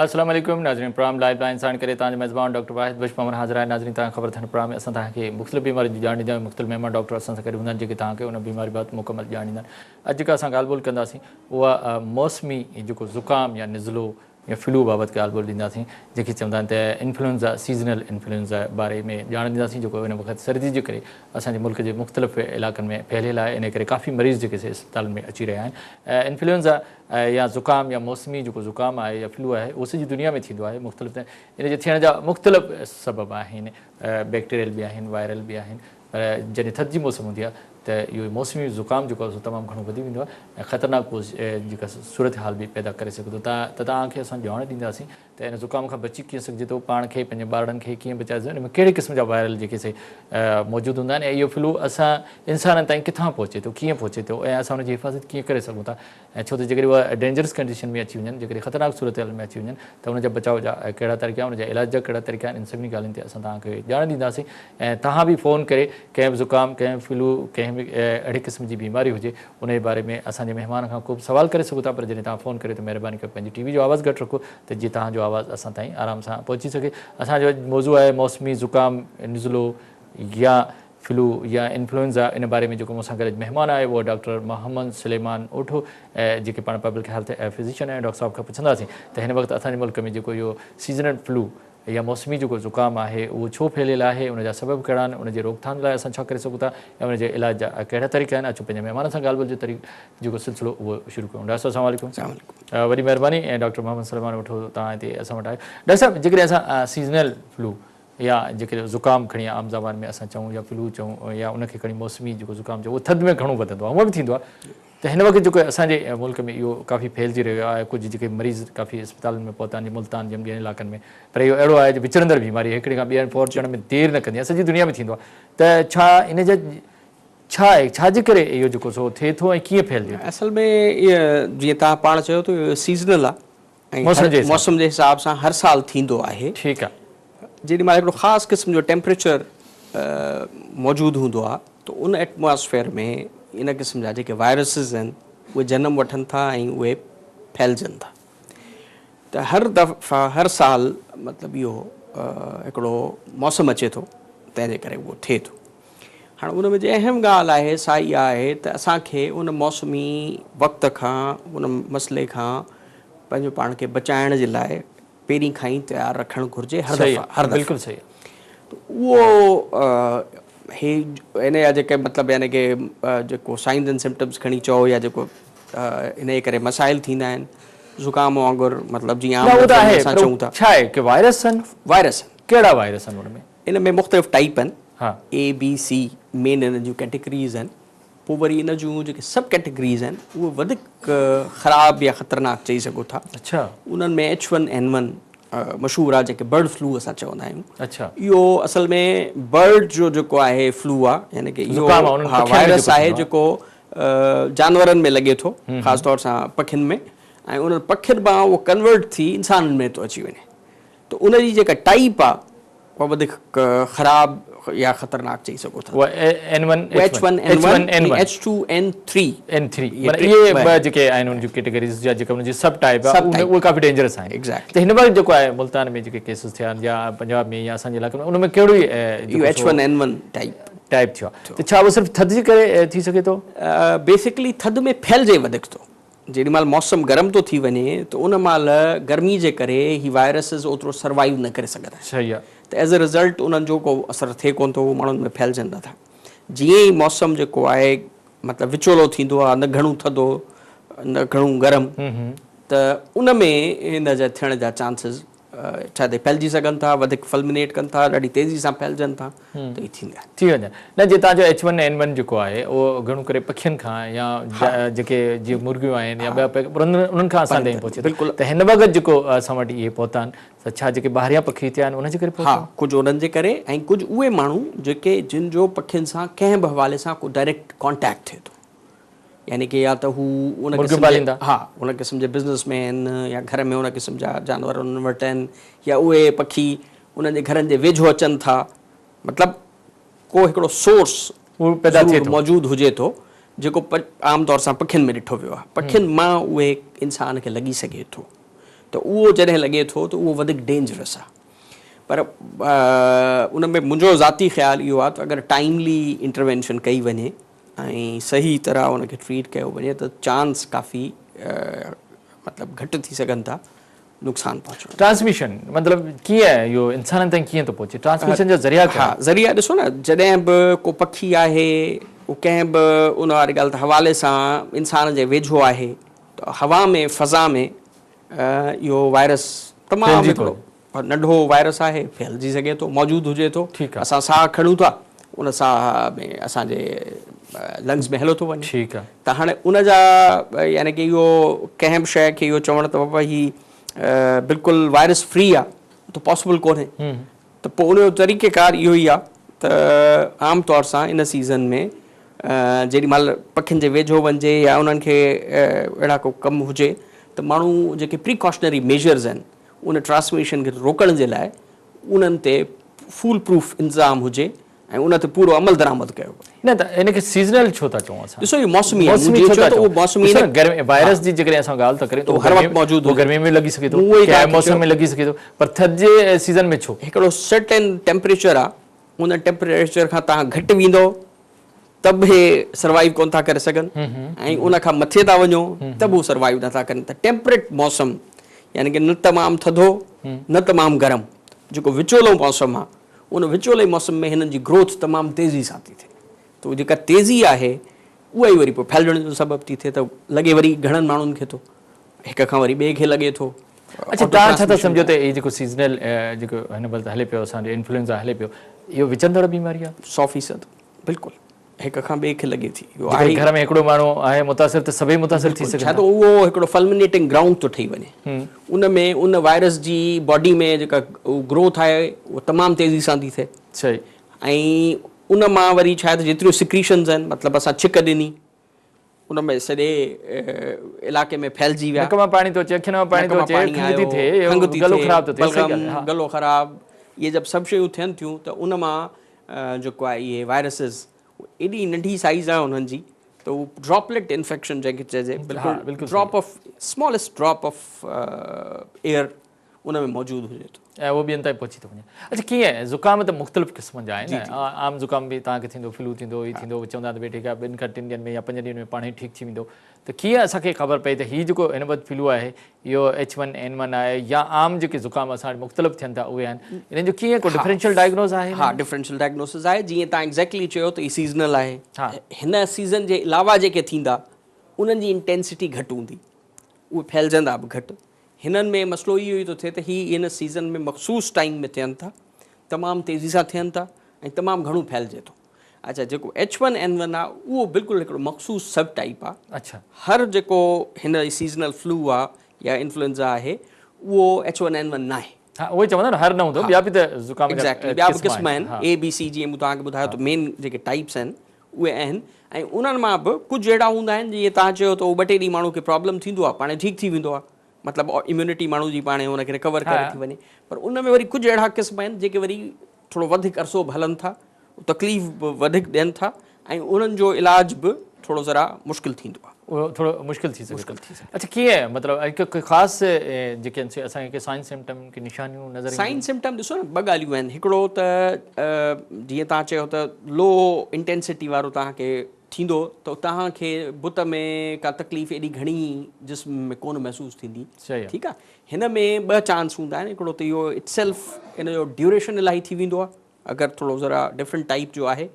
السلام عليڪم ناظرين پروگرام لائيف لائين ساڻ ڪري توهان جو ميزبان ڊاڪٽر واحد بخش پنهور حاضر آهي. ناظرين توهان کي خبر اٿن پروگرام ۾ اسان توهان کي مختلف بيمارين جي ڄاڻ ڏيندا آهيون. مختلف مهمان ڊاڪٽر اسان سان گڏ هوندا آهن جيڪي توهان کي ان بيماري بابت مڪمل ڄاڻ ڏيندا آهن. اڄ جيڪا اسان ڳالهه ٻولهه ڪنداسين اها موسمي جيڪو زڪام يا نزلو يا فلو بابت ڳالهه ٻولهه ڏينداسين جنهن کي چوندا آهن ته انفلوئنزا سيزنل انفلوئنزا باري ۾ ڄاڻ ڏينداسين جيڪو هن وقت سردي جي ڪري اسان جي ملڪ جي مختلف علائقن ۾ ڦهليل آهي انهي ڪري ڪافي مريض جيڪي سي اسپتالن ۾ اچي رهيا آهن. انفلوئنزا يا زڪام يا موسمي جيڪو زڪام آهي يا فلو آهي اهو سڄي دنيا ۾ ٿيندو آهي. مختلف ان جي ٿيڻ جا مختلف سبب آهن، بيڪٽيريل به آهن، وائرل به آهن، پر جڏهن ٿڌ جي موسم هوندي آهي ته اهو موسمي زڪام جيڪو آهي سو تمام گهڻو وڌي ويندو آهي ۽ خطرناڪ جيڪا صورتحال به پيدا ڪري سگهي ٿو ته توهان کي اسان ڄاڻ ڏينداسين ته ان زڪام کان بچي ڪيئن سگهجي ٿو، پاڻ کي پنهنجي ٻارڙن کي ڪيئن بچائجي ٿو، ان ۾ ڪهڙي قسم جا وائرل جيڪي سي موجود هوندا آهن ۽ اهو فلو اسان انسانن تائين ڪٿان پهچي ٿو، ڪيئن پهچي ٿو ۽ اسان ان جي حفاظت ڪيئن ڪري سگهون ٿا ۽ ڇو ته جيڪڏهن اها ڊينجرس ڪنڊيشن ۾ اچي وڃن، جيڪڏهن خطرناڪ صورتحال ۾ اچي وڃن ته ان جا بچاء جا ڪهڙا طريقا آهن، ان جا علاج جا ڪهڙا طريقا آهن، ان سڀني ڳالهين تي اسان توهان کي ڄاڻ ڏينداسين ۽ توهان به فون ڪري ڪنهن به زڪام، ڪنهن به فلو، ڪنهن به اهڙي قسم جي بيماري هجي ان جي باري ۾ اسان جي مهمان کان ڪوبه سوال ڪري سگهو ٿا پر جڏهن توهان فون ڪريو ته مهرباني ڪري پنهنجي ٽي وي جو آواز گهٽ رکو ته جيئن توهان جو آواز اسان تائين آرام سان پهچي سگهي. اسان جو اڄ موضوع آهي موسمي زڪام، نزلو يا فلو يا انفلوئنزا ان باري ۾ جيڪو مون سان گڏ اڄ مهمان آهي اهو ڊاڪٽر محمد سليمان اوٺو جيڪي پاڻ پبلڪ هيلٿ فزيشن آهن. ڊاڪٽر صاحب کان پڇنداسين ته هن وقت اسان جي ملڪ ۾ جيڪو اهو سيزنل فلو يا موسمي جيڪو زڪام آهي اهو ڇو ڦهليل آهي، ان جا سبب ڪهڙا آهن، ان جي روڪٿام لاء اسان ڇا ڪري سگهون ٿا ۽ ان جي علاج جا ڪهڙا طريقا آهن. اچو پنهنجي مهمانن سان ڳالهه ٻولهه جو طريقو جيڪو سلسلو اهو شروع ڪيون. ڊاڪٽر صاحب السلام عليڪم. السلام عليڪم. وڏي مهرباني ۽ ڊاڪٽر محمد سليمان وٺو توهان هتي اسان وٽ آيو. ڊاڪٽر صاحب جيڪڏهن اسان سيزنل فلو يا جيڪڏهن زڪام کڻي عام زبان ۾ اسان چئون يا فلو چئون يا ان کي کڻي موسمي جيڪو زڪام چئون اهو ٿڌ ۾ گهڻو وڌندو آهي، هونئن به ٿيندو آهي ته هن وقت جيڪو اسان جي ملڪ ۾ اهو ڪافي ڦهلجي رهيو آهي، ڪجهه جيڪي مريض ڪافي اسپتالن ۾ پهتا آهن جيئن ملتان جي ٻين علائقن ۾ پر اهو اهڙو آهي جو وچڙندڙ بيماري آهي هڪڙي کان ٻئي هنڌ پهچڻ ۾ دير نه ڪندي آهي سڄي دنيا ۾ ٿيندو آهي ته ڇا ان جا ڇا آهي ڇا جي ڪري اهو جيڪو سو ٿئي ٿو ۽ ڪيئن ڦهلجي ٿو؟ اصل ۾ جيئن توهان پاڻ چيو ته اهو سيزنل آهي ۽ موسم جي حساب سان هر سال ٿيندو آهي. ٺيڪ آ. جيڏي مهل هڪڙو خاص قسم جو ٽيمپريچر موجود هوندو آ ته ان ايٽماسفيئر ۾ ان قسم جا جيڪي وائرسز آهن اهي جنم وٺن ٿا ۽ اهي ڦهلجن ٿا ته هر دفعا هر سال مطلب اهو هڪڙو موسم اچي ٿو تنهن جي ڪري اهو ٿئي ٿو. هاڻ ان ۾ جي اهم ڳالهه آهي سا اها آهي ته اسان کي ان موسمي وقت کان ان مسئلي کان پنهنجو پاڻ کي بچائڻ جي لاء پهرين کان ئي تيار رکڻ گهرجي هر دفعا هر دفعا بلڪل صحيح ته اهو هي ان جا جيڪي مطلب يعني ڪي جيڪو سائنز اينڊ سمپٽمز کڻي چئو يا جيڪو ان جي ڪري مسائل ٿيندا آهن زڪام وانگر مطلب جيئن عام لفظن ۾ اسان چئون ٿا ڇا آهي ڪي وائرس آهن وائرس ڪهڙا وائرس آهن ان ۾ ان ۾ مختلف ٽائيپ آهن اي بي سي مين انهن جون ڪيٽيگريز آهن پوء وري ان جون جيڪي سب ڪيٽيگريز آهن اهي وڌيڪ خراب يا خطرناڪ چئي سگهو ٿا انهن ۾ ايڇ ون اين ون مشهور آهي جيڪي برڊ فلو اسان چوندا آهيون اهو اصل ۾ برڊ جو جيڪو آهي فلو آهي يعني ڪي اهو وائرس آهي جيڪو جانورن ۾ لڳي ٿو خاص طور سان پکين ۾ ۽ انهن پکين مان اهو ڪنورٽ ٿي انسانن ۾ ٿو اچي وڃي ته ان جي جيڪا ٽائيپ آ اها وڌيڪ خراب يا خطرناڪ چئي سگهو ٿا. اها N one H one N one ۽ H two N three. N three معنيٰ اهي ٻه جيڪي آهن ان جون ڪيٽيگريز يا جيڪا ان جي سب ٽائيپ آ اهي ڪافي ڊينجرس آهن. ايگزيڪٽلي. ته هن وقت جيڪو آهي ملتان ۾ جيڪي ڪيسز ٿيا آهن يا پنجاب ۾ يا اسان جي علائقن ۾ ان ۾ ڪهڙو اهو H one N one type. Type ٿيو آ ته ڇا اهو صرف ٿڌ جي ڪري ٿي سگهي ٿو؟ بيسڪلي ٿڌ ۾ ڦهلجي وڌيڪ ٿو. جيڏي مهل موسم گرم ٿو ٿي وڃي ته ان مهل گرمي جي ڪري هي وائرسز اوترو سروائيو نه ڪري سگهندا آهن صحيح آهي. ته ايز اي رزلٽ انهن جو ڪو اثر ٿئي ڪونه ٿو هو ماڻهن ۾ ڦهلجن نٿا جيئن ئي موسم جيڪو آهي مطلب وچولو ٿيندو آهي نه گهڻو ٿڌو نه گهڻو گرم ته ان ۾ هن جا ٿيڻ جا چانسز ڇا تي ڦهلجي سگهن ٿا وڌيڪ فلمنيٽ ڪن ٿا ڏاڍي تيزي سان ڦهلجن ٿا ته اهي ٿيندا آهن. ٿي وڃن نه جي تان جو ايڇ ون اين ون جيڪو آهي اهو گهڻو ڪري پکين کان يا جيڪي جيئن مرغيون آهن يا ٻيا پر انهن کان اسان تائين پهچي ٿو ته هن وقت جيڪو اسان وٽ اهي پهتا آهن ته ڇا جيڪي ٻاهريان پکي هتي آيا آهن انهن جي ڪري پهتا ها ڪجهه انهن جي ڪري ۽ ڪجهه اهي ماڻهو جيڪي جن جو پکين سان ڪنهن به حوالي سان ڪو ڊائريڪٽ ڪانٽيڪٽ ٿئي ٿو يعني ڪي يا ته هو ان قسم جي ها ان قسم جي بزنس ۾ آهن يا گهر ۾ ان قسم جا جانور انهن وٽ آهن يا اهي پکي انهن جي گهرن جي ويجهو اچن ٿا مطلب ڪو هڪڙو سورس پيدا ٿئي ٿو موجود هجي ٿو جيڪو عام طور سان پکين ۾ ڏٺو ويو آهي پکين مان اهي انسان کي لڳي سگهي ٿو ته اهو جڏهن لڳي ٿو ته اهو وڌيڪ ڊينجرس آهي پر ان ۾ منهنجو ذاتي خيال اهو آهي ته اگر ٽائيملي انٽروينشن ڪئي وڃي ۽ صحيح طرح ان کي ٽريٽ ڪيو وڃي ته چانس ڪافي مطلب گهٽ ٿي سگهن ٿا نقصان پهچڻ جو. ٽرانسميشن مطلب ڪيئن اهو انسانن تائين ڪيئن ٿو پهچي ٽرانسميشن جا ذريعا ڪهڙا ها ذريعا ڏسو نه جڏهن به ڪو پکي آهي اهو ڪنهن به ان واري ڳالهه ته حوالي سان انسان جي ويجهو آهي ته هوا ۾ فضا ۾ اهو وائرس تمام هڪڙو ننڍو وائرس آهي ڦهلجي سگهي ٿو موجود هجي ٿو اسان ساهه کڻون ٿا ان ساهه ۾ اسان جي لنگز ۾ هليو ٿو وڃي ٺيڪ آهي ته هاڻي ان جا يعني ڪي اهو ڪنهن به شيء کي اهو چوڻ ته بابا هي بلڪل وائرس فري آهي ته پاسبل ڪونهي ته پوء ان جو طريقه ڪار اهو ئي آهي ته عام طور سان ان سيزن ۾ جيڏي مهل پکين جي ويجهو وڃجي يا انهن کي اهڙا ڪو ڪم هجي ته ماڻهو جيڪي پريڪاشنري ميجرز آهن ان ٽرانسميشن کي روڪڻ جي لاء انهن تي فول پروف انتظام هجي ۽ ان تي پورو عمل درآمد ڪيو وڃي. نه ته ان کي سيزنل ڇو ٿا چئون اسان؟ ڏسو اهو موسمي آهي مون جيئن چيو ته اهو موسمي ڏسو نه گرمي وائرس جي جيڪڏهن اسان ڳالهه ٿا ڪريون ته هر وقت موجود هجي گرمي ۾ لڳي سگهي ٿو ڪنهن موسم ۾ لڳي سگهي ٿو پر ٿڌ جي سيزن ۾ ڇو؟ هڪڙو سرٽين ٽيمپريچر آهي ان ٽيمپريچر کان توهان گهٽ ويندو ته به هي سروائيو ڪونه ٿا ڪري سگهن ۽ ان کان مٿي ٿا وڃو ته به هو سروائيو نٿا ڪرن ته ٽيمپريٽ موسم يعني ڪي نه تمام ٿڌو نه تمام گرم جيڪو وچولو موسم آهي ان وچولي موسم ۾ هنن جي گروٿ تمام تيزي سان ٿي ٿئي ته جيڪا تيزي آهي اها ئي وري پوء ڦهلجڻ جو سبب ٿي ٿئي ته لڳي وري گهڻن ماڻهن کي ٿو هڪ کان وري ٻئي کي لڳي ٿو. اڇا توهان ڇا ٿا سمجهو ته هي جيڪو سيزنل جيڪو هن وقت هلي پيو اسان جو انفلوئنزا هلي پيو اهو وچندڙ بيماري آهي؟ 100% بلڪل هڪ کان ٻئي کي لڳي ٿي. اهو آهي گهر ۾ هڪڙو ماڻهو آهي متاثر ته سڀئي متاثر ٿي سگهن ٿا. ڇا ته اهو هڪڙو فلمنيٽنگ گرائونڊ ٿو ٺهي وڃي ان ۾ ان وائرس جي باڊي ۾ جيڪا گروٿ آهي اها تمام تيزي سان ٿي ٿئي صحيح ۽ ان مان وري ڇا آهي ته جيتريون سڪريشنز آهن مطلب اسان ڇڪ ڏني ان ۾ سڄي علائقي ۾ ڦهلجي ويا. نڪ مان پاڻي ٿو اچي، اکين مان پاڻي ٿو اچي، کنگهه ٿي ٿئي، گلو خراب ٿو ٿئي، صحيح ڳالهه آهي. گلو خراب اهي جب سڀ شيون ٿين ٿيون ته ان مان جيڪو آهي اهي وائرسز ايڏي ننڍي سائيز آهي انهن جي ته هو ڊراپليٽ انفيڪشن جنهن کي چئجي بلڪل drop of smallest drop of air ان ۾ موجود هجي ٿو. ۽ اهو ٻين تائين پهچي ٿو وڃي. اڇا ڪيئن زڪام ته مختلف قسمن جا آهن نه عام زڪام به توهان کي ٿيندو فلو ٿيندو هي ٿيندو چوندا آهن ته ڀئي ٺيڪ آهي ٻن کان ٽن ڏينهن ۾ يا پنجن ڏينهن ۾ پاڻ ئي ٺيڪ ٿي ويندو ته ڪيئن اسان کي خبر پئي ته هي جيڪو هن وقت فلو آهي اهو ايڇ ون اين ون آهي يا عام جيڪي زڪام اسان وٽ مختلف ٿين ٿا اهي آهن انهن جو ڪيئن ڪو ڊفرينشل ڊائگنوز آهي؟ ها ڊفرينشل ڊائگنوسز آهي جيئن توهان ايگزيڪٽلي چيو ته هي سيزنل آهي هن سيزن جي علاوه جيڪي ٿيندا انهن جي انٽينسٽي گهٽ هوندي اهي ڦهلجندا به گهٽ هنن ۾ مسئلو اهو ئي ٿو ٿئي ته هي ان سيزن ۾ مخصوص ٽائيم ۾ ٿين ٿا تمام تيزي سان ٿين ٿا ۽ تمام گهڻو ڦهلجي ٿو اڇا جيڪو ايڇ ون اين ون آ اهو بلڪل هڪڙو مخصوص سب ٽائيپ آ اڇا هر جيڪو هن سيزنل فلو آ يا انفلوئنزا آهي اهو ايڇ ون اين ون ناهي. ها اهو ئي چوندا نه هر نه هوندو ٻيا به ته زڪام جا ايگزيڪٽلي ٻيا به قسم آهن اي بي سي جيئن مون توهان کي ٻڌايو ته مين جيڪي ٽائيپس آهن اهي آهن ۽ انهن مان به ڪجهه اهڙا هوندا آهن جيئن توهان چيو ته اهو ٻه ٽي ڏينهن ماڻهو کي پرابلم ٿيندو آ پاڻهي ٺيڪ ٿي ويندو آ مطلب اميونٽي ماڻهو جي پاڻهي ان کي رڪور ڪري ٿي وڃي پر ان ۾ وري ڪجهه اهڙا قسم آهن جيڪي وري ٿورو وڌيڪ عرصو به هلن ٿا تڪليف به وڌيڪ ڏين ٿا ۽ انهن جو علاج به ٿورو ذرا مشڪل ٿيندو آهي. اهو ٿورو مشڪل ٿي سگهي ٿو. اڇا ڪيئن مطلب هڪ خاص جيڪي آهن سي اسان کي سائن سمپٽم ڪي نشانيون نظر اينديون؟ سائن سمپٽم ڏسو نه ٻه ڳالهيون آهن هڪڙو ته جيئن توهان چيو ته لو انٽينسٽي وارو توهان کي ٿيندو ته توهان کي بت ۾ ڪا تڪليف ايڏي گهڻي جسم ۾ ڪونه محسوس ٿيندي ٺيڪ آهي هن ۾ ٻه چانس هوندا آهن هڪڙو ته اهو it self ان جو ڊيوريشن الاهي ٿي ويندو آهي اگر ٿورو ذرا ڊفرنٽ ٽائيپ جو آهي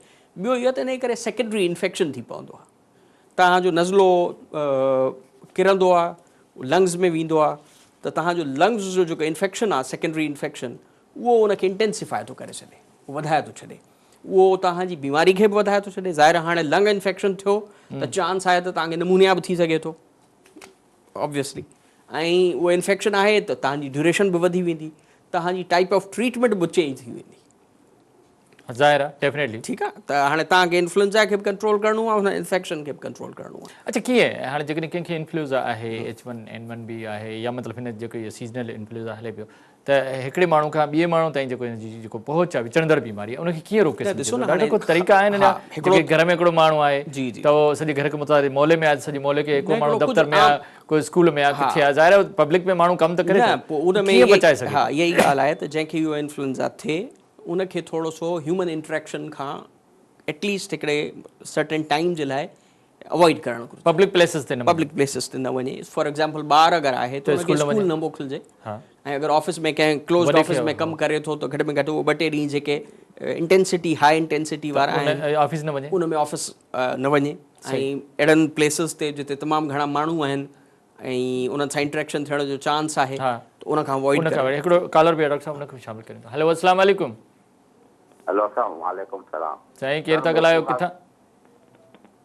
ٻيو اهو ته ان جي ڪري سيڪنڊري انفيڪشن ٿي پوندو آهي توهان جو نزلو ڪرندو آهي لنگز ۾ ويندو آهي ته توهان جو لنگز جو جيڪو انفيڪشن آهي سيڪنڊري انفيڪشن اهو ان کي انٽينسيفائي ٿو ڪري ڇڏي وڌائي ٿو ڇڏي اهو توهان جي بيماري کي به وڌائي ٿو ڇڏي ظاهر هاڻي لنگ انفيڪشن ٿيو ته چانس آهي ته توهان کي نمونيا به ٿي سگهي ٿو آبويسلي ۽ اهو انفيڪشن آهي ته توهان جي ڊيوريشن به وڌي ويندي توهان جي ٽائيپ آف ٽريٽمينٽ به چينج ٿي ويندي. ظاهر آهي ڊيفينيٽلي. ٺيڪ آهي ته هاڻي توهان کي انفلوئنزا کي به ڪنٽرول ڪرڻو آهي ان انفيڪشن کي به ڪنٽرول ڪرڻو آهي. اڇا ڪيئن هاڻي جيڪڏهن ڪنهن کي انفلوئنزا آهي ايڇ ون اين ون به آهي يا مطلب هن جيڪو اهو سيزنل انفلوئنزا هلي پيو ته هڪڙي ماڻهو کان ٻئي ماڻهو تائين جيڪو هن جي جيڪو پهچ آهي وچڙندڙ بيماري آهي ان کي ڪيئن روڪي سگهجي ٿو ڊاڪٽر ڪو طريقا آهن اڃا جيڪي گهر ۾ هڪڙو ماڻهو آهي ته اهو سڄي گهر کي متاثر محلي ۾ آهي سڄي محلي کي هڪڙو ماڻهو دفتر ۾ آهي ڪو اسڪول ۾ آهي ڪٿي آهي ظاهر آهي پبلڪ ۾ ماڻهو ڪم ته ڪري ٿو ڪيئن بچائي سگهي ها اها ئي ڳالهه آهي ته جنهن کي اهو انفلوئنزا ٿئي ان کي ٿورو سو هيومن انٽريڪشن کان ايٽليسٽ هڪڙي سرٽن ٽائيم جي لاء اوائڊ ڪرڻ گهرجي. پبلڪ پليسز تي نه وڃي. پبلڪ پليسز تي نه وڃي. فار ايگزامپل ٻار اگر آهي ته ان کي اسڪول نه موڪلجي ۽ اگر آفيس ۾ ڪنهن ڪلوزڊ آفيس ۾ ڪم ڪري ٿو ته گهٽ ۾ گهٽ اهو ٻه ٽي ڏينهن جيڪي انٽينسٽي هاء انٽينسٽي وارا آهن آفيس نه وڃي ان ۾ آفيس نه وڃي ۽ اهڙن پليسز تي جتي تمام گهڻا ماڻهو آهن ۽ انهن سان انٽريڪشن ٿيڻ جو چانس آهي ته ان کان اوائڊ ڪري. هڪڙو ڪالر به آهي ڊاڪٽر صاحب ان کي به شامل ڪريون ٿا. هلو السلام عليڪم. هلو اسلام وعليڪم السلام. سائين ڪير ٿا ڳالهايو ڪٿان.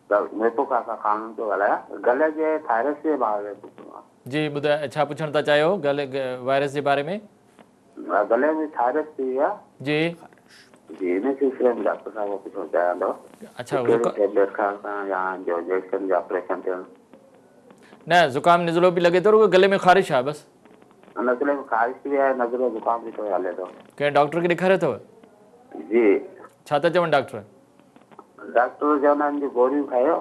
سر ميرپور خاص کان خان پيو ڳالهايان گلي جي ٿائرس جي باري ۾ پڇڻو آهي. جي ٻڌايو ڇا پڇڻ ٿا چاهيو گلي وائرس جي باري ۾. گلي ۾ ٿائرس ٿي وئي آهي. جي. جي ان سلسلي ۾ ڊاڪٽر صاحب کان پڇڻ چاهيان ٿو. اڇا ڪهڙي ٽيبليٽ کائڻ سان يا جو انجيڪشن يا آپريشن ٿيڻ. نه زڪام نزلو به لڳي ٿو رڳو گلي ۾ خارش آهي بس. نزلي ۾ خارش به آهي نزلو زڪام به ٿورو هلي ٿو. ڪنهن ڊاڪٽر کي ڏيکاريو اٿو؟ جي. ڇا ٿا چون ڊاڪٽر؟ ڊاڪٽر چوندا آهن جو گوريون کايو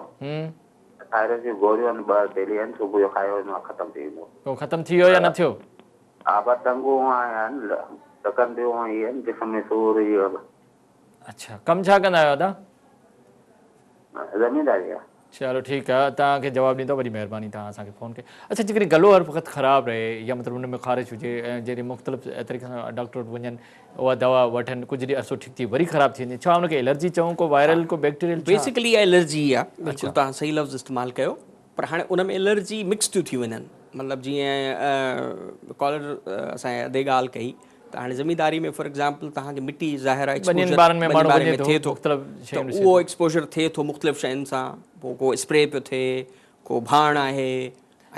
ٿائرائيڊ جون گوريون آهن ٻه ڊيلي آهن صبح جو کايو ان مان ختم ٿي ويندو. پوء ختم ٿي ويو يا نه ٿيو؟ ها پر ٽنگون آهن ڏڪنديون اهي آهن جسم ۾ سور اهو. اڇا ڪم ڇا ڪندا آهيو ادا؟ زمينداري آهي. چلو ٺيڪ آ توهان کي جواب ڏيندو وڏي مهرباني توهان اسان کي فون ڪئي اڇا جيڪڏهن گلو هر وقت خراب رهي يا مطلب ان ۾ خارش هجي ۽ جيڪڏهن مختلف طريقي سان ڊاڪٽر وٽ وڃن اها دوا وٺن ڪجهه ڏينهن عرصو ٺيڪ ٿي وري خراب ٿي وڃي ڇا ان کي الرجي چئون ڪو وائرل ڪو بيڪٽيريل ڇا؟ بيسيڪلي اها الرجي ئي آ بلڪل توهان صحيح لفظ استعمال ڪيو پر هاڻي ان ۾ الرجي مڪس ٿيون ٿي وڃن مطلب جيئن ڪالر اسان جي ادي ڳالهه ڪئي ته هاڻي زمينداري ۾ فار ايگزامپل توهان کي مٽي ظاهر آهي ٻنين ٻارن ۾ ماڻهو وڃي ٿو ٿئي ٿو ته اهو ايڪسپوجر ٿئي ٿو مختلف شين سان پوء ڪو اسپري پيو ٿئي ڪو ڀاڻ آهي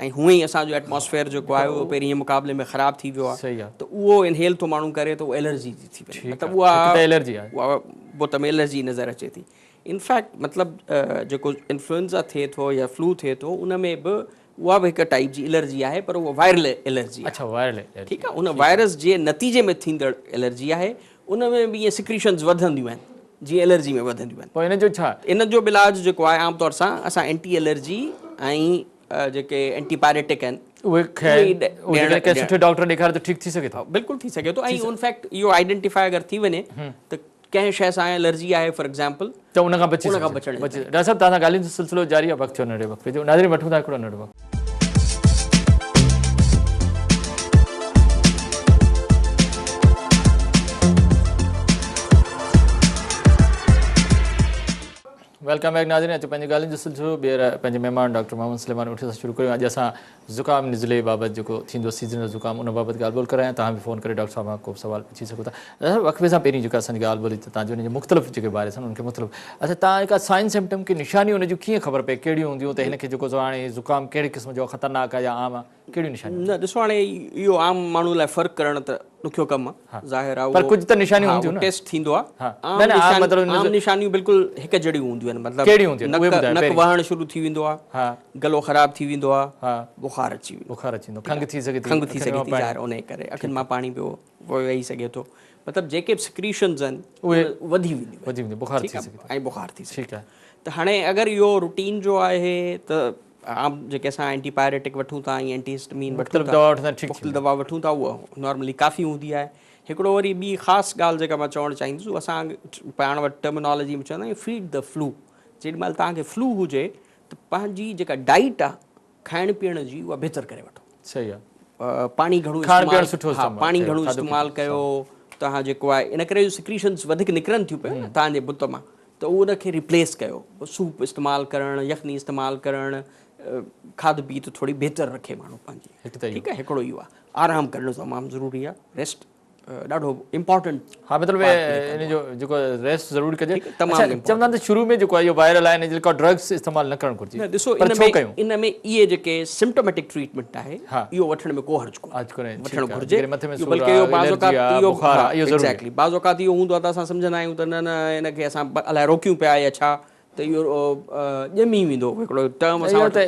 ۽ هونئن ئي اسان جو ايٽماسفيئر جيڪو آهي اهو پهرين مقابلي ۾ خراب ٿي ويو آهي ته اهو انهيل ٿو ماڻهو ڪري ته اهو الرجي ٿي ٿي وڃي مطلب اها الرجي آهي اها بت ۾ الرجي نظر اچي ٿي انفيڪٽ مطلب جيڪو انفلوئنزا ٿئي ٿو يا فلو ٿئي ٿو ان ۾ به اها به هڪ ٽائيپ جي الرجي آهي پر اها وائرل الرجي آهي. اڇا وائرل الرجي ٺيڪ آهي ان وائرس جي نتيجي ۾ ٿيندڙ الرجي آهي ان ۾ به ائين سڪريشنز وڌنديون آهن جيئن الرجي ۾ وڌنديون آهن. پوء ان جو ڇا؟ ان جو به علاج جيڪو آهي عام طور سان اسان اينٽي الرجي ۽ جيڪي اينٽي پائريٽڪ آهن اهي کائن ڪنهن سٺي ڊاڪٽر ڏيکاري ته ٺيڪ ٿي سگهي ٿو. بلڪل ٿي سگهي ٿو ۽ ان فيڪٽ اهو آئيڊينٽيفائي اگر ٿي وڃي ته ڪنهن شيء سان الرجي آهي فار ايگزامپل ته ان کان بچي ان کان بچڻ بچي ڊاڪٽر صاحب توهان سان ڳالهين جو سلسلو جاري آهي وقت ٿيو ننڍڙي وقفي جو ناظرين وٺون ٿا هڪڙو ننڍڙو وقفو. Welcome back ناظرين اچو پنهنجي ڳالهين جو سلسلو ٻيهر پنهنجي مهمان ڊاڪٽر محمد سليمان اوٺي سان شروع ڪريون اڄ اسان زڪام نزلي بابت جيڪو ٿيندو سيزنل زڪام ان بابت ڳالهه ٻولهه ڪرايان توهان به فون ڪري ڊاڪٽر صاحب کان ڪو به سوال پڇي سگهو ٿا ڊاڪٽر صاحب وقفي سان پهرين جيڪا اسان جي ڳالهه ٻولهه ته توهان جو ان جي مختلف جيڪي وائرس آهن ان کي مختلف اڇا توهان جيڪا سائن سمپٽم ڪي نشانيون ان جون ڪيئن خبر پئي ڪهڙيون هونديون ته هن کي جيڪو سو هاڻي زڪام ڪهڙي قسم جو خطرناڪ آهي يا عام آهي ڪهڙيون نشانيون نه ڏسو هاڻي اهو عام ماڻهو لاء فرق ڪرڻ ته ڏکيو ڪم آهي ظاهر آهي پر ڪجهه ته نشانيون هونديون نه ٽيسٽ ٿيندو آهي عام نشانيون عام نشانيون بلڪل هڪ جهڙيون هونديون آهن مطلب ڪهڙيون هونديون آهن نڪ نڪ وهڻ شروع ٿي ويندو آهي گلو خراب ٿي ويندو آهي بخار اچي ويندو بخار اچي ويندو کنگهه ٿي سگهي ٿي کنگهه ٿي سگهي ٿي ظاهر انهي ڪري اکين مان پاڻي پيو وهي سگهي ٿو مطلب جيڪي به سڪريشنز آهن اهي وڌي وينديون وڌي وينديون بخار ٿي سگهي ٿو ۽ بخار ٿي سگهي ٿو ته هاڻي اگر اهو روٽين جو آهي ته عام جيڪي اسان اينٽي پائريٽڪ وٺون ٿا ۽ اينٽي هسٽمين وٺون ٿا مختلف دوا وٺون ٿا اها نارملي ڪافي هوندي آهي هڪڙو وري ٻي خاص ڳالهه جيڪا مان چوڻ چاهيندس اها اسان پاڻ وٽ ٽرمنالاجي ۾ چوندا آهيون فيڊ the flu جيڏي مهل توهان کي فلو هجي ته پنهنجي جيڪا ڊائيٽ آهي کائڻ پيئڻ جي اها بهتر ڪري وٺو صحيح آهي پاڻي گهڻو کائڻ پيئڻ سٺو ها پاڻي گهڻو استعمال ڪيو توهان جيڪو آهي ان ڪري سڪريشنز وڌيڪ نڪرن ٿيون پيون توهان جي بت مان ته ان کي ريپليس ڪيو سوپ استعمال ڪرڻ يخني استعمال ڪرڻ کاڌ پيت ٿوري بهتر رکي ماڻهو پنهنجي ٺيڪ آهي هڪڙو اهو آهي آرام ڪرڻ تمام ضروري آهي ريسٽ ڏاڍو امپارٽنٽ ها مطلب ان جو جيڪو ريسٽ ضرور ڪجي تمام چوندا آهن ته شروع ۾ جيڪو اهو وائرل آهي ان جي ڪا ڊرگس استعمال نه ڪرڻ گهرجي نه ڏسو ان ۾ ان ۾ اهي جيڪي سمپٽوميٽڪ ٽريٽمينٽ آهي اهو وٺڻ ۾ ڪو حرج ڪونهي وٺڻ گهرجي مٿي ۾ سور آهي بعض اوقات اهو بخار آهي اهو ضروري ايگزيڪٽلي بعض اوقات اهو هوندو آهي ته اسان سمجهندا آهيون ته نه نه ان کي اسان الائي روڪيون پيا يا ڇا ته اهو ڄمي ويندو هڪڙو ٽرم اسان وٽ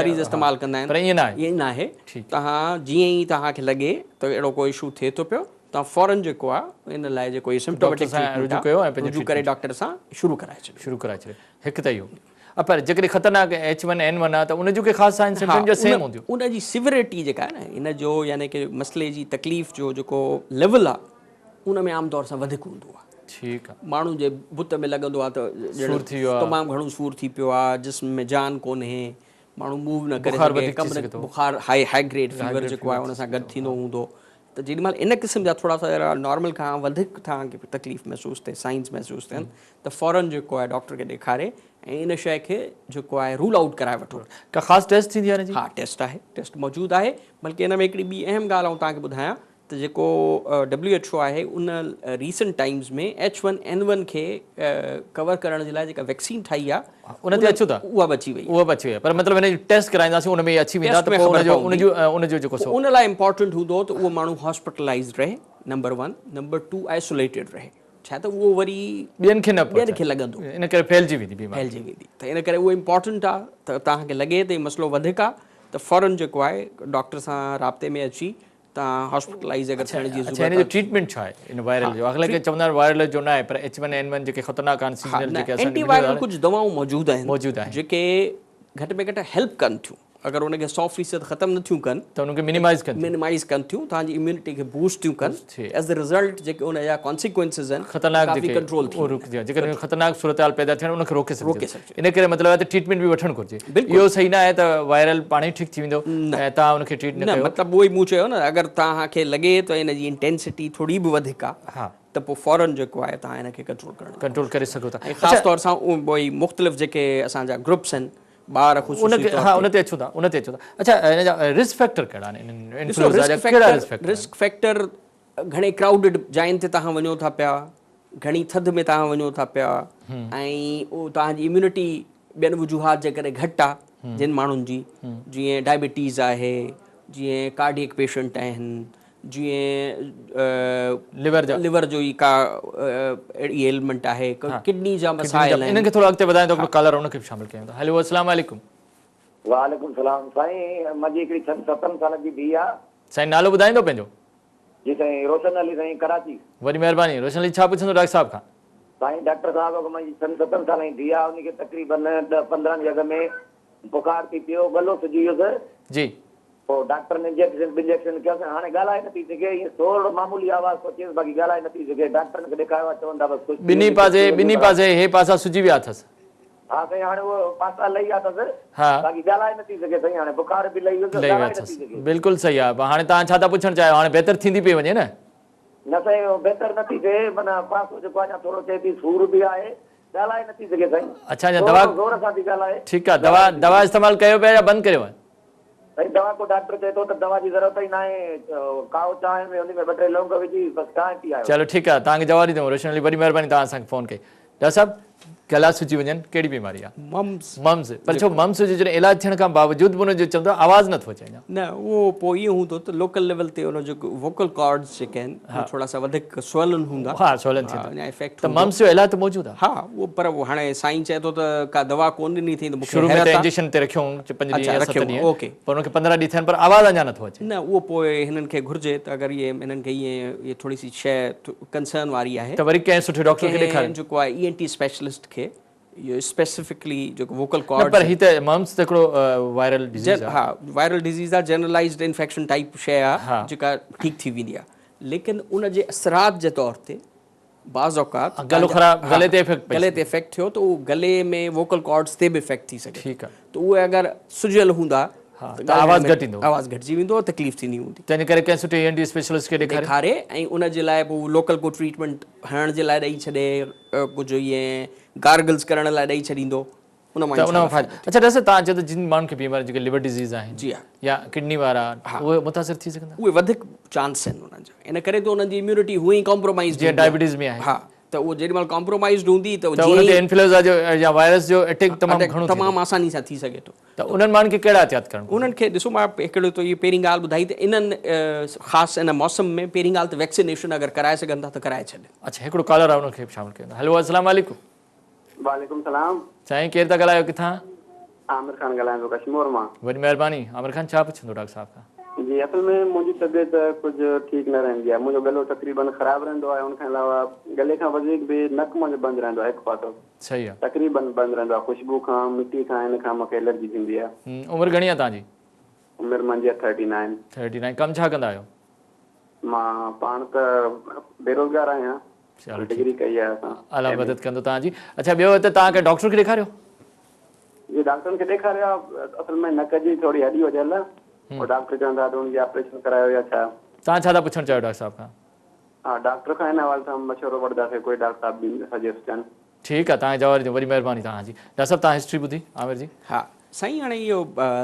مريض استعمال ڪندا آهن پر ائين ناهي ائين ناهي توهان جيئن ئي توهان کي لڳي ته اهڙو ڪو اشو ٿئي ٿو پيو توهان فورن جيڪو آهي ان لاء جيڪو هي سمپٽوميٽڪ رجوع ڪيو ۽ پنهنجو رجوع ڪري ڊاڪٽر سان شروع ڪرائي ڇڏيو شروع ڪرائي ڇڏيو هڪ ته اهو پر جيڪڏهن خطرناڪ ايڇ ون اين ون آهي ته ان جون ڪي خاص سائن سمپٽم جا سيم هونديون ان جي سيوريٽي جيڪا آهي نه ان جو يعني ڪي مسئلي جي تڪليف جو جيڪو ليول آهي ان ۾ عام طور سان وڌيڪ هوندو آهي ٺيڪ آ. ماڻهو جي بت ۾ لڳندو آ ته ڄڻ سور ٿي ويو آ. تمام گهڻو سور ٿي پيو آ، جسم ۾ جان ڪونهي، ماڻهو موو نه ڪري بخار سگهي، وڌيڪ ٿي ڪم نه سگهي ٿو. بخار هائي هائي گريڊ هائي فيور گريڊ جيڪو آهي فيور ان ٿي سان سگهي گڏ ٿو ٿيندو ها. هوندو ته جيڏي مهل ان قسم جا ٿورا سا اهڙا نارمل کان وڌيڪ توهان کي تڪليف محسوس ٿئي سائنز محسوس ٿين ته فورن جيڪو آهي ڊاڪٽر کي ڏيکاري ۽ ان شيء کي جيڪو آهي رول آئوٽ ڪرائي وٺو. ڪا خاص ٽيسٽ ٿيندي آهي ان جي؟ ها ٽيسٽ آهي ٽيسٽ موجود آهي بلڪه ان ۾ هڪڙي ٻي اهم ڳالهه آئون توهان کي ٻڌايان ته جيڪو ڊبليو ايڇ او آهي ان recent times ۾ H one N one کي ڪور ڪرڻ جي لاء جيڪا ويڪسين ٺاهي آهي ان تي اچون ٿا اها به اچي وئي اها به اچي وئي پر مطلب هن جي ٽيسٽ ڪرائينداسين ان ۾ اچي ويندا ته پوء ان جو ان جو ان جو جيڪو سو ان لاء امپورٽنٽ هوندو ته اهو ماڻهو هاسپيٽلائزڊ رهي نمبر 1 نمبر 2 آئسوليٽيڊ رهي ڇا ته اهو وري ٻين کي نه ٻين کي لڳندو ان ڪري ڦهلجي ويندي بيماري ڦهلجي ويندي ته ان ڪري اهو امپورٽنٽ آهي ته توهان کي لڳي ته هي مسئلو وڌيڪ آهي ته فورن جيڪو آهي ڊاڪٽر سان رابطي ۾ اچي تان هاسپيٽلائيز اگر ٿيڻ جي ضرورت اڇا ان جو ٽريٽمينٽ ڇا آهي ان وائرل جو حالانڪه چوندا آهن وائرل جو نه آهي پر ايڇ ون اين ون جيڪي خطرناڪ آهن سيزنل جيڪي اسان اينٽي وائرل ڪجهه دوائون موجود آهن موجود آهن جيڪي گهٽ ۾ گهٽ هيلپ ڪن ٿيون اگر ان کي 100% ختم نه ٿيون ڪن ته ان کي مينيمائز ڪن مينيمائز ڪن ٿيون توهان جي اميونٽي کي بوسٽ ٿيون ڪن ايز the result جيڪي ان جا ڪانسيڪوئنسز آهن خطرناڪ جيڪي ڪنٽرول ٿي رڪجي جيڪڏهن خطرناڪ صورتحال پيدا ٿيڻ ان کي روڪي سگهجي ان ڪري مطلب آهي ته ٽريٽمينٽ به وٺڻ گهرجي اهو صحيح نه آهي ته وائرل پاڻ ئي ٺيڪ ٿي ويندو ۽ توهان ان کي ٽريٽ نه ڪيو. مطلب اهو ئي مون چيو نه اگر توهان کي لڳي ته ان جي انٽينسٽي ٿوري به وڌيڪ آهي ته پوء فورن جيڪو آهي توهان ان کي ڪنٽرول ڪرڻ ڪنٽرول ڪري سگهو ٿا ۽ خاص طور سان اهي مختلف جيڪي اسان جا گروپس آهن ٻار خصوصي طور ها ان تي اچون ٿا ان تي اچون ٿا اڇا ان جا رسڪ فيڪٽر ڪهڙا آهن انهن انفلوئنزا جا ڪهڙا رسڪ فيڪٽر رسڪ فيڪٽر گهڻي ڪرائوڊڊ جاين تي توهان وڃو ٿا پيا گهڻي ٿڌ ۾ توهان وڃو ٿا پيا ۽ اهو توهان جي اميونٽي ٻين وجوهات جي ڪري گهٽ آهي جن ماڻهن جي جيئن ڊائبٽيز آهي جيئن ڪارڊيڪ پيشنٽ آهن جيئن ليور جا ليور جو ئي ڪا اهڙي ايلمنٽ آهي ڪڊني جا مسائل آهن انهن کي ٿورو اڳتي وڌائيندو هڪڙو ڪالر ان کي به شامل ڪيون ٿا هيلو السلام عليڪم وعليڪم السلام سائين منهنجي هڪڙي ڇهن ستن سالن جي ڌيء آ سائين نالو ٻڌائيندو پنهنجو جي سائين روشن علي سائين ڪراچي. وڏي مهرباني روشن علي ڇا پڇندو ڊاڪٽر صاحب کان. سائين ڊاڪٽر صاحب اڳ منهنجي ڇهن ستن سالن جي ڌيء آ انهي کي تقريبن ڏھ پندرهن ڏينهن اڳ ۾ بخار ٿي پيو ڳلو سجي ويس جي. پوء ڊاڪٽرن انجيڪشن ٻنجيڪشن ڪيس هاڻي ڳالهائي نٿي سگهي ائين ٿورڙو معمولي آواز ٿو اچيس باقي ڳالهائي نٿي سگهي ڊاڪٽرن کي ڏيکايو آ چون ٿا بس ڪجهه ٿي ٻنهي ويندي پاسي ڪجهه ٿي ويندي ٻنهي پر پاسي هي پاسا سجي ويا اٿس. ها سائين هاڻي اهو پاسا لهي ويا اٿس ها. باقي ڳالهائي نٿي سگهي سائين هاڻي بخار به لهي ويس لهي ويو ڳالهائي نٿي اٿس سگهي. بلڪل صحيح آ هاڻي توهان ڇا ٿا پڇڻ چاهيو هاڻي بهتر ٿيندي پئي وڃي نه. نه سائين اهو بهتر نٿي ٿئي معنيٰ پاسو جيڪو اڃا ٿورو چئي ٿي سور به آهي ڳالهائي نٿي سگهي سائين اڇا اڃا دوا ٿورو زور سان ٿي ڳالهائي ٺيڪ آ دوا ڳالهائي نٿي دوا سگهي. استعمال ڪيو پيا يا بند ڪريو. سائين دوا ڪو ڊاڪٽر چئي ٿو ته دوا جي ضرورت ئي ناهي ڪائو چانهه ۾ ان ۾ ٻه ٽي لونگ وجهي بس چانهه پي آيو. چلو ٺيڪ آ توهان کي جواب ڏيندم روشن علي وڏي مهرباني توهان اسان کي فون ڪئي. ڊاڪٽر صاحب گلا سجي وڃن ڪهڙي بيماري آ؟ ممس. ممس پر ڇو ممس هجي جڏهن علاج ٿيڻ کان باوجود به ان جو چوندو آواز نٿو اچي اڃا. نه اهو پوء ائين هوندو ته لوڪل ليول تي ان جو ووڪل ڪارڊز جيڪي آهن اهي ٿورا سا وڌيڪ سويلن هوندا. ها سويلن ٿيندا. اڃا افيڪٽ ته ممس جو علاج ته موجود آ. ها اهو پر هاڻي سائين چئي ٿو ته ڪا دوا ڪونه ڏني اٿئي ته مونکي شروع ۾ حيرت ته آ. انجيڪشن تي رکيو هئون پنج ڏينهن اڇا يا ست رکيو ڏينهن اوڪي. پر ان کي 15 ڏينهن ٿيا آهن پر آواز اڃا نٿو اچي. نه اهو پوء هنن کي گهرجي ته اگر اهي هنن کي ائين اهي ٿوري سي شيء ڪنسرن واري آهي. ته وري ڪنهن سٺي ڊاڪٽر کي ڏيکارين. ڪنهن جيڪو آهي اي اين ٽي اسپيشلسٽ کي اهو اسپيسفڪلي جيڪو ووڪل ڪارڊز نه پر هي ته ممس ته هڪڙو وائرل ڊزيز آهي. ها وائرل ڊزيز آهي جنرلائيزڊ انفيڪشن ٽائيپ شيء آهي جيڪا ٺيڪ ٿي ويندي آهي ليڪن ان جي اثرات جي طور تي بعض اوقات گلو خراب گلي تي افيڪٽ گلي تي افيڪٽ ٿيو ته اهو گلي ۾ ووڪل ڪارڊز تي به افيڪٽ ٿي سگهي ٺيڪ آهي ته اهي اگر سجيل هوندا ته آواز گهٽ ايندو آواز گهٽجي ويندو تڪليف ٿيندي هوندي تنهن ڪري ڪنهن سٺي اي اين ٽي اسپيشلسٽ کي ڏيکاري ڏيکاري ۽ ان جي لاء پوء لوڪل ڪو ٽريٽمينٽ هڻڻ جي لاء ڏئي ڇڏي ڪجهه ائين گارگلز ڪرڻ لاء ڏئي ڇڏيندو ان مان ته ان مان فائدو اڇا ڊاڪٽر صاحب توهان چيو ته جن ماڻهن کي بيماري جيڪي ليور ڊزيز آهن جي ها يا ڪڊني وارا اهي متاثر ٿي سگهن ٿا اهي وڌيڪ چانس آهن انهن جا ان ڪري ته انهن جي اميونٽي هونئن ئي ڪمپرومائيزڊ جيئن ڊائبٽيز ۾ آهي ها ته اهو جيڏي مهل ڪمپرومائيزڊ هوندي ته ته ان تي انفلوئنزا جو يا وائرس جو اٽيڪ تمام گهڻو تمام آساني سان ٿي سگهي ٿو ته انهن ماڻهن کي ڪهڙا احتياط ڪرڻ گهرجي؟ انهن کي ڏسو مان هڪڙو ته اهي پهرين ڳالهه ٻڌائي ته انهن خاص ان موسم ۾ پهرين ڳالهه ته ويڪسينيشن اگر ڪرائي سگهن ٿا ته ڪرائي ڇڏين. اڇا هڪڙو ڪالر آهي ان کي به شامل ڪيون ٿا هيلو السلام عليڪم. وعليڪم سلام. سائين ڪير ٿا ڳالهايو ڪٿان؟ عامر خان ڳالهايان ٿو ڪشمور مان. وڏي مهرباني عامر خان ڇا پڇندو ڊاڪٽر صاحب کان؟ جي اصل ۾ منهنجي طبيعت ڪجهه ٺيڪ نه رهندي آهي منهنجو ڳلو تقريبن خراب رهندو آهي ان کان علاوه ڳلي کان وڌيڪ به نڪ منهنجو بند رهندو آهي هڪ پاسو صحيح آهي. تقريبن بند رهندو آهي خوشبو کان مٽي کان ان کان مونکي الرجي ٿيندي آهي. عمر گهڻي آهي توهان جي؟ عمر منهنجي آهي ٿرٽي نائن. 39 ڪم ڇا ڪندا آهيو؟ مان پاڻ ته بيروزگار آهيان چلو ڊگري ٺيڪ ڪئي آهي اسان الله ايم اي. مدد ڪندو توهان جي. اڇا ٻيو ته توهان ڪنهن ڊاڪٽر کي ڏيکاريو؟ جي ڊاڪٽرن کي ڏيکاريو آهي اصل ۾ نڪ جي ٿوري هڏي وڌيل آهي پوء ڊاڪٽر چون ٿا ته ان جي آپريشن ڪرايو يا ڇا. توهان ڇا ٿا پڇڻ چاهيو ڊاڪٽر صاحب کان؟ ها ڊاڪٽر کان ان حوالي سان مشورو وٺنداسين ڪوئي ڊاڪٽر صاحب سجيسٽ ڪن. ٺيڪ آ توهان کي جواب ڏيندو وڏي مهرباني توهان جي ڊاڪٽر صاحب توهان هسٽري ٻڌي عامر جي. ها سائين هاڻي اهو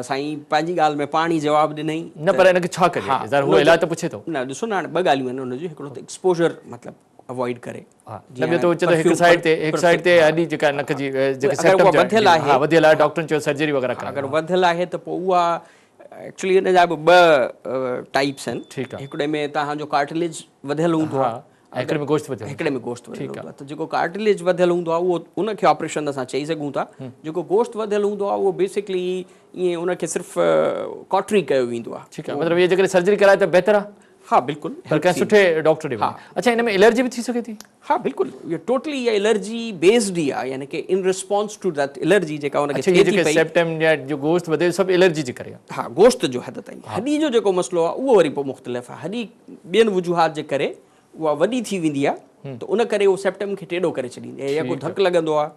سائين پنهنجي ڳالهه ۾ پاڻ ئي جواب ڏنائين نه پر ان کي ڇا ڪجي ها ظاهر هو علاج ته پڇي ٿو. نه ڏسو نه هاڻي ٻه ڳالهيون آهن ان جون هڪڙو ته ايڪسپوجر مطلب اوائڊ ڪري ها نه ٻيو ته هو چئي ٿو هڪ سائيڊ تي هڪ سائيڊ تي هڏي جيڪا نڪ جي جيڪي اگر اها وڌيل آهي ها وڌيل آهي ڊاڪٽرن چيو سرجري وغيره ڪرايو اگر وڌيل آهي ته پوء اها ايڪچولي ان جا به ٻه ٽائيپس آهن ٺيڪ آهي هڪڙي ۾ توهان جو ڪارٽليج وڌيل هوندو آهي ۽ هڪڙي ۾ گوشت وڌيل هڪڙي ۾ گوشت وڌيل هوندو آهي ته جيڪو ڪارٽليج وڌيل هوندو آهي اهو ان کي آپريشن اسان چئي سگهون ٿا جيڪو گوشت وڌيل هوندو آهي اهو بيسڪلي ائين ان کي صرف ڪاٽري ڪيو ويندو آهي. ٺيڪ آهي مطلب اهي جيڪڏهن سرجري ڪرائي ته بهتر آهي. ها بلڪل پر ڪنهن سٺي ڊاڪٽر ڏي وڃي. اڇا ان ۾ الرجي به ٿي سگهي ٿي؟ ها بلڪل اهو ٽوٽلي اها الرجي بيسڊ ئي آهي يعني ڪي ان ريسپانس ٽو that allergy جيڪا ان کي ٿئي ٿي پئي. سيپٽم يا جو گوشت وڌي سڀ الرجي جي ڪري آهي. ها گوشت جو حد تائين هڏي جو جيڪو مسئلو آهي اهو وري پوء مختلف آهي هڏي ٻين وجوهات جي ڪري اها وڏي ٿي ويندي آهي ته ان ڪري اهو سيپٽم کي ٽيڏو ڪري ڇڏيندي آهي يا ڪو ڌڪ لڳندو آهي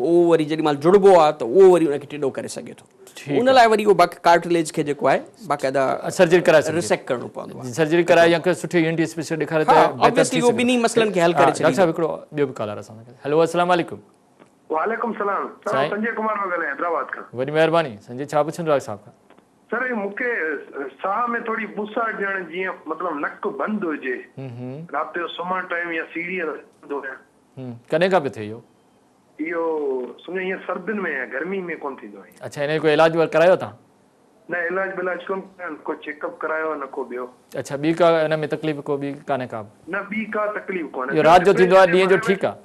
پوء اهو وري جيڏي مهل جڙبو آهي ته اهو وري ان کي ٽيڏو ڪري سگهي ٿو ان لاء وري اهو باقي ڪارٽليج کي جيڪو آهي باقاعده سرجري ڪرائي سگهجي ريسيڪٽ ڪرڻو پوندو آهي سرجري ڪرائي يا ڪنهن سٺي اي اين ٽي اسپيشلسٽ ڏيکاري ته بهتر ٿي سگهي ٻنهي مسئلن کي حل ڪري ڇڏيندو. ڊاڪٽر صاحب هڪڙو ٻيو به ڪالر اسان سان گڏ هيلو السلام عليڪم. وعليڪم السلام سر آئون سنجي ڪمار ٿو ڳالهايان حيدرآباد کان. وڏي مهرباني سنجي ڇا پڇندو ڊاڪٽر صاحب کان. سر هي مون کي ساهه ۾ ٿوري ٻوساٽ ڄڻ جيئن مطلب نڪ بند هجي رات جو سمهڻ ٽائيم يا سيڙهي تي چڙهندو آهيان. ڪڏهن کان پيو ٿئي اهو؟ اهو سمجهو ائين سردين ۾ يا گرمي ۾ ڪونه ٿيندو آهي. اڇا ان جو ڪو علاج وغيره ڪرايو توهان؟ نه علاج بلاج ڪونه ڪرايو نه ڪو چيڪ اپ ڪرايو نه ڪو ٻيو. اڇا ٻي ڪا ان ۾ تڪليف ڪو ٻي ڪانهي ڪا به؟ نه ٻي ڪا تڪليف ڪونهي. اهو رات جو ٿيندو آهي ڏينهن جو ٺيڪ آهي.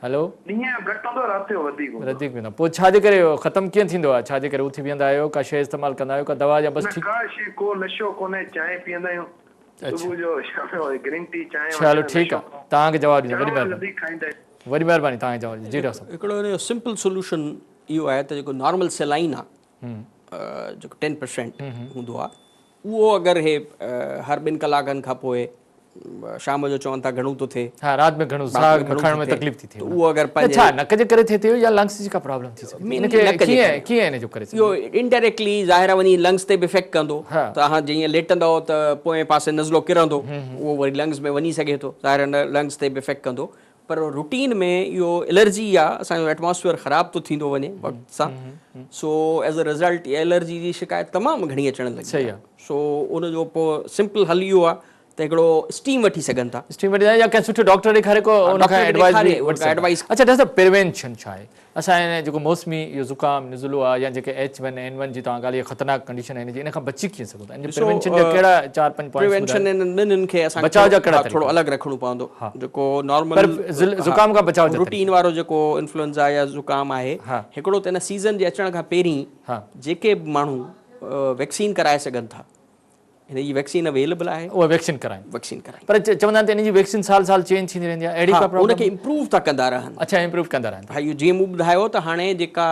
هلو. ڏينهن جو گهٽ هوندو آهي رات جو وڌيڪ هوندو آهي. وڌيڪ هوندو آهي پوء ڇا جي ڪري ختم ڪيئن ٿيندو آهي ڇا جي ڪري اٿي بيهندا آهيو ڪا شيء استعمال ڪندا آهيو ڪا دوا يا بس نه ٺيڪ. ڪا شيء ڪو نشو ڪونهي چانهه پيئندا آهيون صبح جو شام جو گرين ٽي چانهه چلو وغيره ٺيڪ نشو آهي توهان کي جواب ڏيندو وڏي چانور مهرباني وڌيڪ کائيندا آهيون. وڏي مهرباني توهان کي جواب ڏيندو جي ڊاڪٽر صاحب. هڪڙو ان جو سمپل سوليوشن اهو آهي ته جيڪو نارمل سيلائن آهي جيڪو ٽين پرسينٽ هوندو آهي اهو اگر هي هر ٻن ڪلاڪن کان پوء شام جو چون ٿا گهڻو ٿو ٿئي. ها رات ۾ گهڻو ساهه کڻڻ ۾ تڪليف ٿي ٿئي. ته اهو اگر پنهنجي ڇا نڪ جي ڪري ٿئي ٿي يا لنگس جي ڪا پرابلم ٿي سگهي ٿي؟ ان کي ڪيئن ڪيئن ان جو ڪري سگهجي؟ اهو انڊائريڪٽلي ظاهر آهي وڃي لنگس تي به افيڪٽ ڪندو. توهان جيئن ليٽندؤ ته پوئين پاسي نزلو ڪرندو اهو وري لنگس ۾ وڃي سگهي ٿو ظاهر آهي لنگس تي به افيڪٽ ڪندو پر روٽين ۾ اهو الرجي آ اسان جو ايٽماسفيئر خراب ٿو ٿيندو وڃي وقت سان سو ايز ا رزلٽ الرجي جي شڪايت تمام گهڻي اچڻ لڳي آ سو ان جو پوء سمپل حل اهو آ ته هڪڙو اسٽيم وٺي سگهن ٿا. اسٽيم وٺي يا ڪنهن سٺي ڊاڪٽر ڏيکاري ڪو ان کان ايڊوائز به وٺي سگهن ٿا. اڇا ڊاڪٽر صاحب پريوينشن ڇا آهي؟ اسان هن جيڪو موسمي اهو زڪام نزلو آهي يا جيڪي ايڇ ون اين ون جي توهان ڳالهه اها خطرناڪ ڪنڊيشن آهي هن جي ان کان بچي ڪيئن سگهون ٿا؟ ان جي پريوينشن جا ڪهڙا چار پنج پوائنٽس ٻڌايو. پريوينشن انهن ٻنهين کي اسان بچاء جا ڪهڙا طريقا؟ ٿورو الڳ رکڻو پوندو جيڪو نارمل پر زڪام کان بچاء جا طريقا روٽين وارو جيڪو انفلوئنزا يا زڪام آهي هڪڙو ته ان سيزن جي اچڻ کان پهرين جيڪي به ماڻهو ويڪسين ڪرائي سگهن ٿا هن جي ويڪسين اويليبل آهي. اها ويڪسين ڪرائين. ويڪسين ڪرائين. پر چوندا آهن ته ان جي ويڪسين سال سال چينج ٿيندي رهندي آهي اهڙي ڪا پرابلم. ان کي امپروو ٿا ڪندا رهن. اڇا امپروو ڪندا رهن ٿا. ها اهو جيئن مون ٻڌايو ته هاڻي جيڪا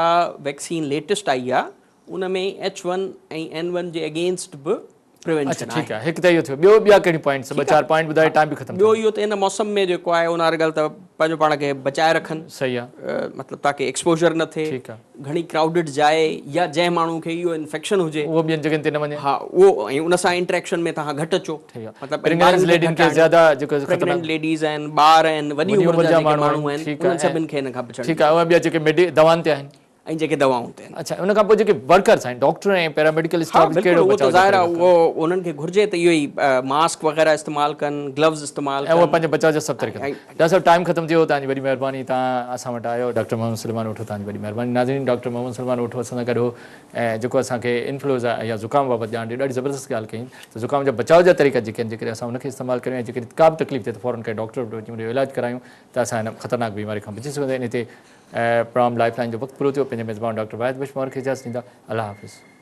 ويڪسين ليٽيسٽ آئي آهي ان ۾ ايڇ ون ۽ اين ون جي اگينسٽ به پريوينشن آهي. اڇا ٺيڪ آهي هڪ ته اهو ٿيو ٻيو ٻيا ڪهڙيون پوائنٽس ٻه چار پوائنٽ ٻڌايو ٽائيم به ختم ٿي ويو. ٻيو اهو ته ان موسم ۾ جيڪو آهي ان هر ڳالهه ته پنهنجو پاڻ کي بچائي رکن. صحيح آهي. مطلب تاڪه ايڪسپوجر نه ٿئي. ٺيڪ آهي. گهڻي ڪرائوڊڊ جاء يا جنهن ماڻهو کي اهو انفيڪشن هجي اهو ٻين جڳهين تي نه وڃي. ها اهو ۽ ان سان انٽريڪشن ۾ توهان گهٽ اچو. ٺيڪ آهي. مطلب پريگننٽ ليڊين کي زياده جيڪو پريگننٽ ليڊيز آهن ٻار آهن وڏي عمر جا جيڪي ماڻهو آهن انهن سڀن کي ان کان بچڻ ٺيڪ آهي. ۽ ٻيا جيڪي ميڊي دوائن تي آهن. ۽ جيڪي دوائون تي آهن. اڇا ان کان پوء جيڪي ورڪرس آهن ڊاڪٽر ۽ پيراميڊيڪل اسٽاف ها بلڪل اهو ته ظاهر آهي اهو انهن کي گهرجي ته اهو ئي ماسڪ وغيره استعمال ڪن گلوز استعمال ڪن ۽ اهي پنهنجي بچاء جا سڀ طريقا ڊاڪٽر صاحب ٽائيم ختم ٿي ويو توهان جي وڏي مهرباني توهان اسان وٽ آيو ڊاڪٽر محمد سليمان اوٺو توهان جي وڏي مهرباني ناظرين ڊاڪٽر محمد سليمان اوٺو اسان سان گڏ هو ۽ جيڪو اسان کي انفلوئنزا يا زڪام بابت ڄاڻ ڏني ڏاڍي زبردست ڳالهه ڪئي ته زڪام جا بچاء جا طريقا جيڪي آهن جيڪڏهن اسان ان کي استعمال ڪريون ۽ جيڪڏهن ڪا به تڪليف ٿئي ته فورن ڪنهن ڊاڪٽر وٽ وڃي ان جو علاج ڪرايون ته اسان هن خطرناڪ بيماري کان بچي سگهون ٿا ان تي پروگرام لائف لائن جو وقت پورو ٿيو پنهنجي ميزبان ڊاڪٽر واحد بخش مهر کي اجازت ڏيندا الله حافظ.